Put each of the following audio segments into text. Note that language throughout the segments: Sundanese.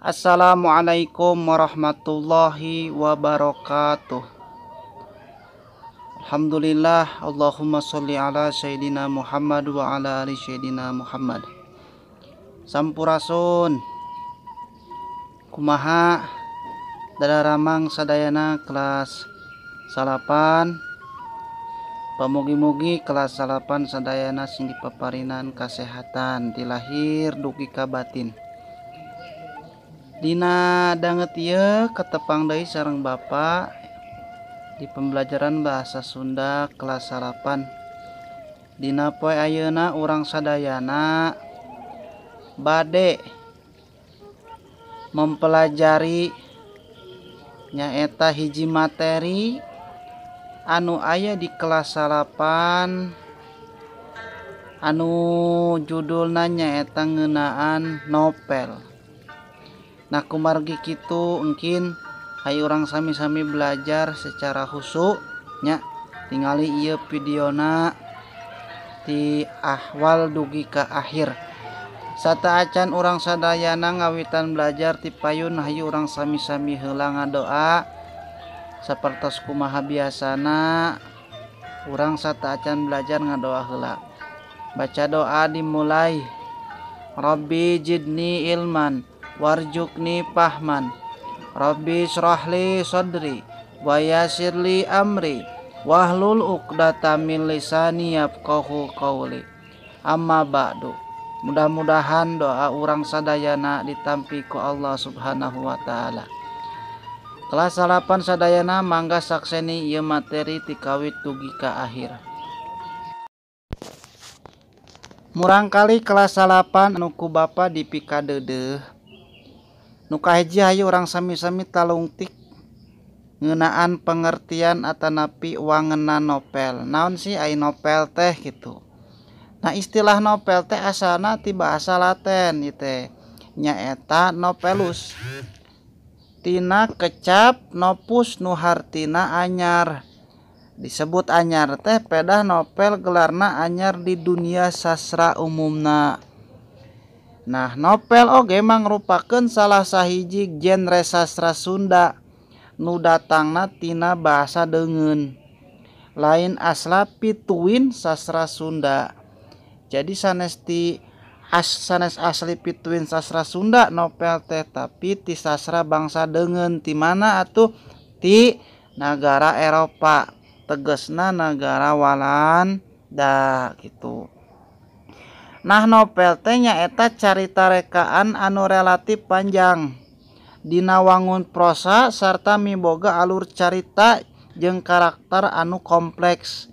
Assalamualaikum warahmatullahi wabarakatuh. Alhamdulillah, Allahumma sholli ala Sayyidina Muhammad wa ala ali Sayyidina Muhammad. Sampurasun. Kumaha dadaramang sadayana kelas salapan. Pamugi-mugi kelas salapan sadayana sing dipaparinan kasehatan ti lahir dugi ka batin. Dina danget ieu ketepang deui sareng Bapak di pembelajaran bahasa Sunda kelas salapan. Dina poe ayeuna urang sadayana bade mempelajari nyaeta hiji materi anu aya di kelas salapan anu judulna nyaeta ngeunaan novel. Nah, kumargi kitu engkin hayu urang sami-sami belajar secara khusyuk nya, tingali ieu videona ti awal dugi ka akhir. Sateuacan urang sadayana ngawitan belajar ti payun, hayu urang sami-sami heula ngadoa sapertos kumaha biasana urang sateuacan belajar ngadoa heula. Baca doa dimulai. Rabbi jidni ilman warjukni pahman, Rabbi shrahli sadri wa yassirli amri wahlul uqdatam min lisani yafqahu qawli. Amma ba'du. Mudah-mudahan doa urang sadayana ditampi ku Allah Subhanahu wa taala. Kelas salapan sadayana mangga sakseni ieu materi ti kawit dugi ka akhir. Murangkali kelas salapan anu ku Bapa dipikadeudeuh. Nu kahiji hayu urang sami-sami talungtik ngeunaan pengertian atanapi wangenan novel. Naon sih ai novel teh gitu. Nah, istilah novel teh asalna ti bahasa Latin ieu teh. Nyaeta novelus. Tina kecap nopus nu hartina anyar. Disebut anyar teh pedah novel gelarna anyar di dunia sastra umumna. Nah, novel oge mangrupakeun salah sahiji genre sastra Sunda nu datangna tina bahasa deungeun. Lain asla pituin sastra Sunda. Jadi sanes ti sanes asli pituin sastra Sunda novel teh, tapi ti sastra bangsa deungeun. Ti mana atuh? Ti nagara Eropa, tegesna nagara Walanda gitu. Nah, novel teh nyaeta carita rekaan anu relatif panjang dina wangun prosa sarta miboga alur carita jeung karakter anu kompleks.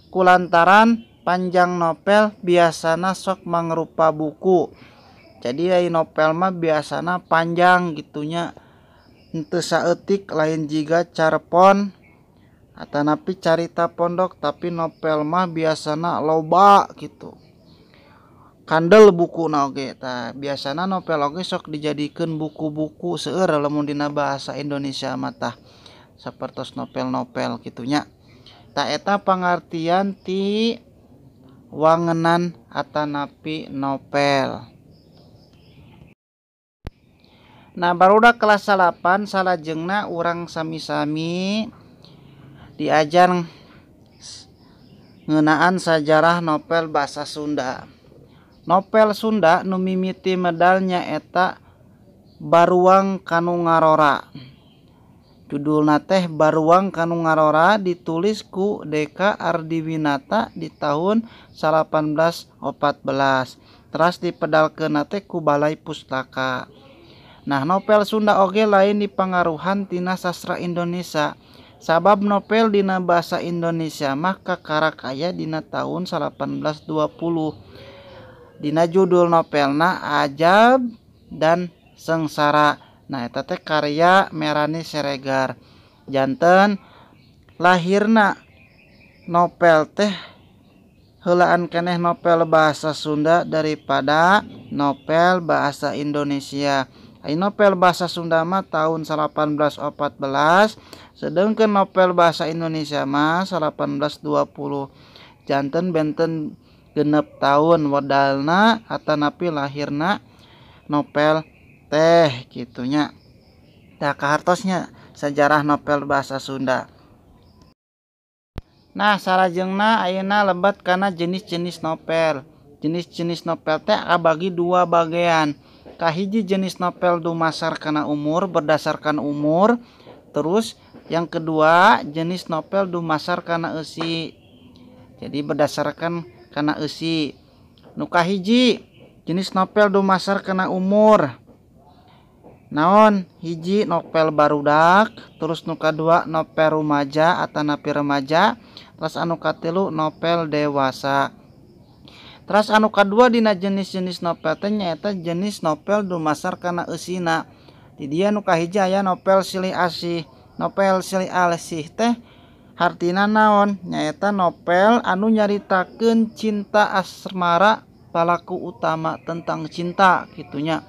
Kulantaran panjang novel biasana sok mangrupa buku. Jadi ai novel mah biasana panjang gitunya, henteu saeutik, lain jiga carpon atanapi carita pondok, tapi novel mah biasana loba gitu. Kandel buku na oge. Tah, biasana novel oge sok dijadikeun buku-buku seueur lamun dina bahasa Indonesia mah tah, sapertos novel-novel kitunya. Tah, eta pangartian ti wangenan atanapi novel. Nah, barudak kelas salapan salajengna urang sami-sami diajar ngeunaan sajarah novel bahasa Sunda. Novel Sunda nu mimiti medal nyaeta Baruang Kanu Ngarora. Judulna teh Baruang Kanu Ngarora, ditulis ku Deka Ardiwinata di tahun 1814. Teras dipedalkeunna teh ku Balai Pustaka. Nah, novel Sunda oge lain dipangaruhan tina sastra Indonesia. Sabab novel dina bahasa Indonesia mah kakarak aya dina tahun 1820. Dina judul novelna Ajab dan Sengsara. Nah, eta teh karya Merani Siregar. Janten lahirna novel teh heulaan keneh novel bahasa Sunda daripada novel bahasa Indonesia. Ai novel bahasa Sunda mah tahun 1814, sedangkan novel bahasa Indonesia mah 1820. Janten benten genep tahun wedalna atanapi lahirna novel teh kitu nya. Tah kahartosnya sejarah novel bahasa Sunda. Nah, salajengna ayeuna lebet kana jenis-jenis novel. Jenis-jenis novel teh kabagi dua bagian. Kahiji jenis novel dumasar kana umur, berdasarkan umur. Terus yang kedua jenis novel dumasar kana eusi. Jadi berdasarkan kana eusi. Nu kahiji jenis novel dumasar kana umur. Naon? Hiji novel barudak, terus nu kadua novel rumaja atanapi remaja, terus anu katilu novel dewasa. Terus anu kadua dina jenis-jenis novel teh nyaeta jenis novel dumasar kana eusina. Di dieu nu kahiji aya novel silih asih. Novel silih asih teh hartina naon? Nyaeta novel anu nyaritakeun cinta asmara palaku utama, tentang cinta kitunya.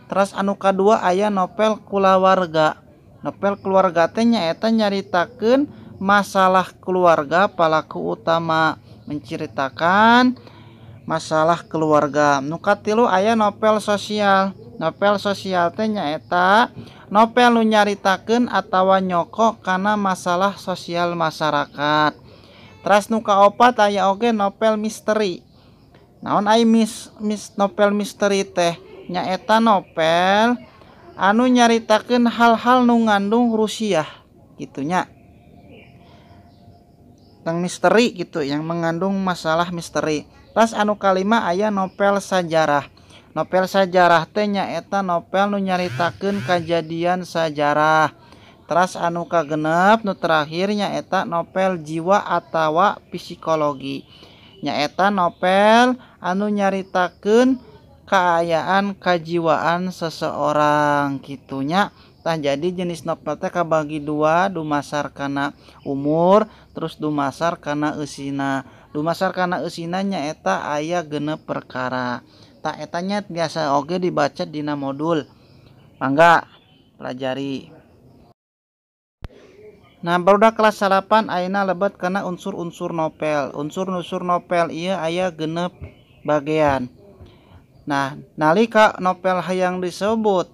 Terus anu kadua aya novel kulawarga. Novel keluarga teh nyaeta nyaritakeun masalah keluarga palaku utama, menceritakan masalah keluarga. Nu katilu aya novel sosial. Novel sosial teh nyaeta novel nu nyaritakeun atawa nyokok kana masalah sosial masyarakat. Terus nu kaopat aya oge novel misteri. Naon ai novel misteri teh? Nyaeta novel anu nyaritakeun hal-hal nu ngandung rusiah gitunya, tentang misteri gitu, yang mengandung masalah misteri. Terus anu kalima aya novel sajarah. Novel sajarah teh nyaeta novel nu nyaritakeun kajadian sajarah. Terus anu kagenep nu terakhir nyaeta novel jiwa atawa psikologi. Nyaeta novel anu nyaritakeun kaayaan kajiwaan seseorang gitunya. Tah jadi jenis novel teh kabagi dua, dumasar kana umur, terus dumasar kana eusina. Dumasar kana eusina nyaeta aya genep perkara. Tah eta nya biasa oge dibaca dina modul. Mangga pelajari. Nah, barudak kelas 8 ayeuna lebet kana unsur-unsur novel. Unsur-unsur novel ieu aya genep bagian. Nah, nalika novel hayang disebut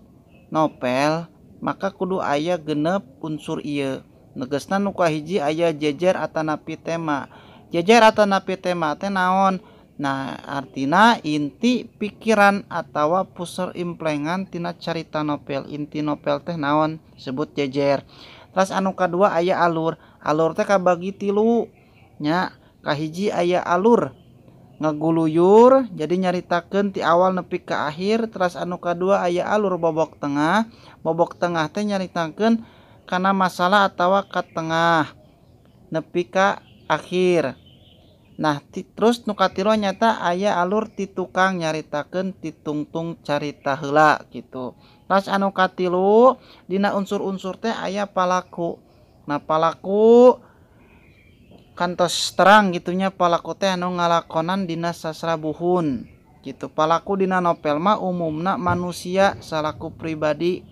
novel, maka kudu aya genep unsur ieu. Negesna nu kahiji aya jejer atanapi tema. Jejer atanapi tema teh naon? Nah, artina inti pikiran atawa puseur implengan tina carita novel. Inti novel teh naon? Sebut jejer. Terus anu kadua aya alur. Alur teh kabagi tilu nya. Kahiji aya alur ngaguluyur, jadi nyaritakeun ti awal nepi ka akhir. Terus anu kadua aya alur bobok tengah. Bobok tengah teh nyaritakeun kana masalah atawa ka tengah nepi ka akhir. Nah, terus nu katilu nyata aya alur ti tukang, nyaritakeun ti tungtung carita heula gitu. Terus anu katilu dina unsur-unsur teh aya palaku. Nah, palaku kantos terang gitunya, palaku teh anu ngalakonan dina sastra buhun gitu. Palaku dina novel mah umumna manusia salaku pribadi.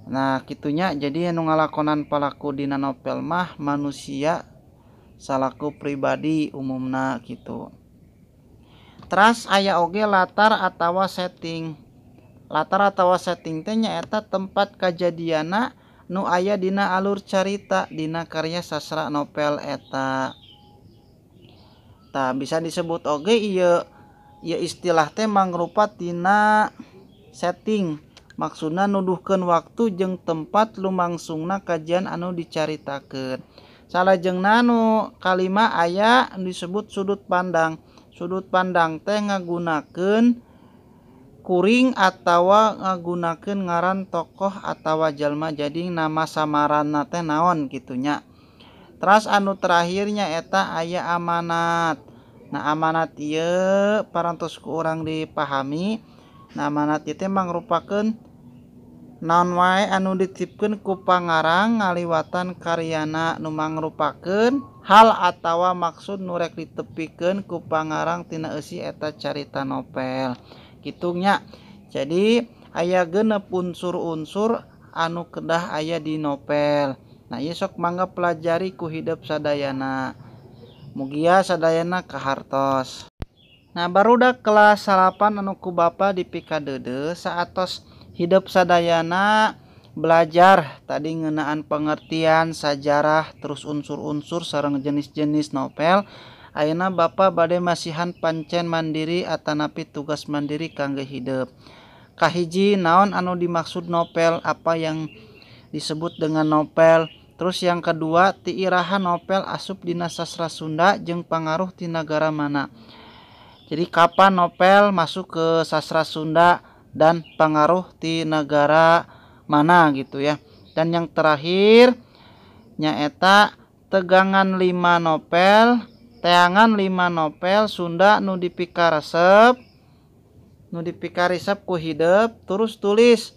Nah, gitunya, jadi anu ngalakonan palaku dina novel mah manusia salaku pribadi umumna gitu. Terus aya oge latar atawa setting. Latar atawa setting teh nyaeta tempat kajadianna nu aya dina alur carita dina karya sastra novel eta. Tah bisa disebut oge ieu istilah teh mangrupa tina setting. Maksudna nuduhkeun waktu jeung tempat lumangsungna kajian anu dicaritakeun. Salajengna nu kalima aya disebut sudut pandang. Sudut pandang teh ngagunakeun kuring atawa ngagunakeun ngaran tokoh atawa jalma, jadi nama samaranna teh naon gitunya. Terus anu terakhirnya eta aya amanat. Nah, amanat ieu parantos ku urang dipahami. Nah, amanat ieu teh mangrupakeun naon wae anu dititipkeun ku pangarang ngaliwatan karyana nu mangrupakeun hal atawa maksud nu rek ditepikeun ku pangarang tina eusi eta carita novel. Gitunya. Jadi aya genep unsur-unsur anu kedah aya di novel. Nah, ieu sok mangga pelajari ku hidep sadayana. Mugia sadayana kahartos. Nah, barudak kelas 8 anu ku bapa dipikadeudeuh saatos Hidep sadayana belajar tadi ngeunaan pengertian sajarah terus unsur-unsur sareng jenis-jenis novel. Ayeuna Bapak bade masihan pancen mandiri atanapi tugas mandiri kangge hidep. Kahiji, naon anu dimaksud novel, apa yang disebut dengan novel. Terus yang kedua, ti iraha novel asup dina sastra Sunda jeung pangaruh ti nagara mana. Jadi kapan novel masuk ke sastra Sunda dan pengaruh ti negara mana gitu ya. Dan yang terakhir nyaeta tegangan 5 novel, teangan 5 novel Sunda nu dipikaresep, nu dipikaresep ku hidep, terus tulis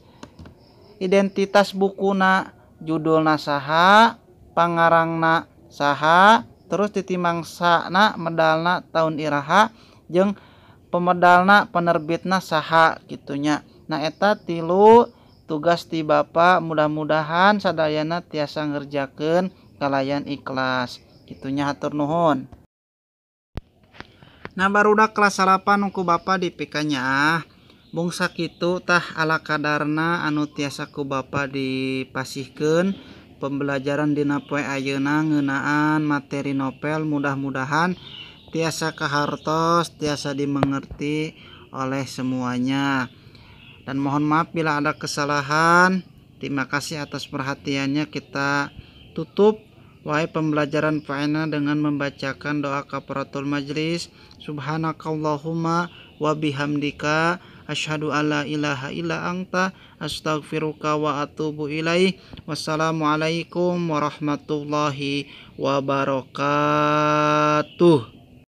identitas bukuna, judulna saha, pangarangna saha, terus titimangsana medalna tahun iraha jeung pemedalna penerbitna saha gitunya. Nah eta 3 tugas ti Bapak, mudah-mudahan sadayana tiasa ngerjakeun kalayan ikhlas gitunya, hatur nuhun. Nah barudak kelas 8 ku Bapak dipikanyaah. Bung sakitu tah ala kadarna anu tiasa ku Bapak dipasihkeun pembelajaran dina poe ayeuna ngeunaan materi novel, mudah-mudahan tiasa kahartos, tiasa dimengerti oleh semuanya. Dan mohon maaf bila ada kesalahan. Terima kasih atas perhatiannya. Kita tutup wae pembelajaran faena dengan membacakan doa kafaratul majlis. Subhanakallahumma wa bihamdika asyhadu alla ilaha illa anta astaghfiruka wa atubu ilaih. Wassalamualaikum warahmatullahi wabarakatuh.